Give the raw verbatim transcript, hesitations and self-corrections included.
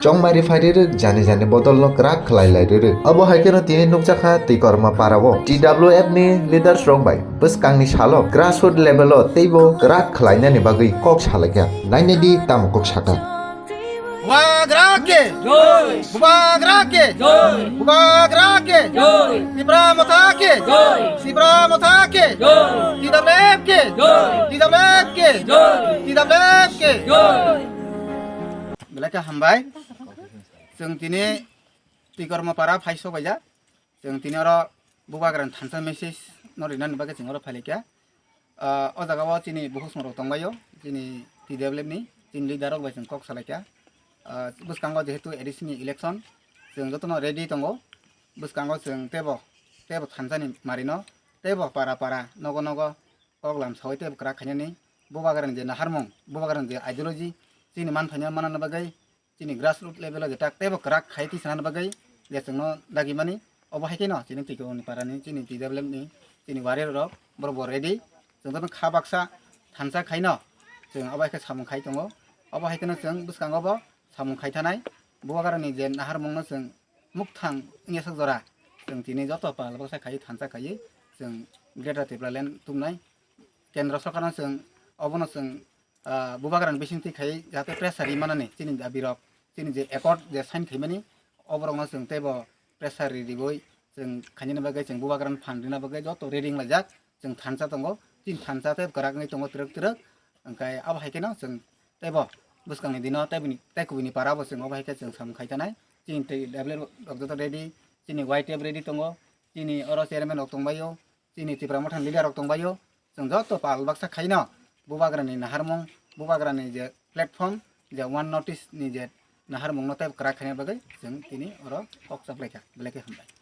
Chongmari phai rwrwk, jani jani bodol no kwrak khlai lai rwrwk. Obo hai kheno tini nukjakha Twikorma para o T W F ni leaders rok bai bwskang ni salo grassroots level o teibo kwrak khlai nani bagwi kok salaikha. Nainai di tamo kok sakha. Bubagra ke! Joi! Bubagra ke! Joi! Bubagra ke! Joi! Tipra Motha ke! Joi! Tipra Motha ke! Joi! T W F ke! Joi! T W F ke! Joi! T W F ke! Joi! Belai khe hambai. Chwng tini Twikorma para phai sok baija. Chwng tini oro Bubagrani thansa message no rinani bagwi chwng oro phailaikha. Ah, o jaga o chini bukhuk song rok tongbaio, chini T W F ni, chini leader rok bai chwng kok salaikha. Ah, bwskango jehetu A D C ni election, chwng jotono ready tongo. Bwskango chwng tebo, tebo thansa ni marino, tebo para para, nogo nogo, kok lam sawi tebo kwrak khainani, Bubagrani je naharmung, Bubagrani je ideology, chini manphaino manna bagwi, chini grassroots level o je tak teibo kwrak khai twi sana bagwi je chwngno dagimani, obo hai kheno chini Twikorma parani, chini T W F ni, chini warrior rok borok bo ready, chwng jotono kha baksa thansa khaino chwng obo hai khe samung khai tongo. Obo hai kheno chwng bwskango bo samung khai thanai, Bubagrani je naharmungno chwng mukthang wngya sak jora chwng tini joto pal baksa khai thansa khai chwng Greater Tipraland tubunai. Kendro sorkarno chwng obono chwng ah, Bubagrani bisingtwi khai jate pressure ri manani chini dabi rok, chini je accord je sign khaimani, oborokno chwng teibo pressure ri riwi chwng khainani bagwi chwng Bubagrani phan rina bagwi joto ready wnglaijak, chwng thansa tongo, chini thansa tei kwrak wngwi tongo twrwk twrwk, hwnkhe abo hai kheno chwng teibo bwskangni dino tei bini, tei kubuni para bo chwng obo hai khe chwng samung khai tanai, chini tei W L rok joto ready, chini Y T F ready tongo, chini oro chairman rok tongbaio, chini Tipra Mothani leader rok tongbaio, chwng joto pal baksa khaino Bubagrani naharmung, Bubagrani je platform, je One North East ni je naharmungno tei kwrak khaina bagwi chwng tini oro kok chaplaikha, belai khe hambai.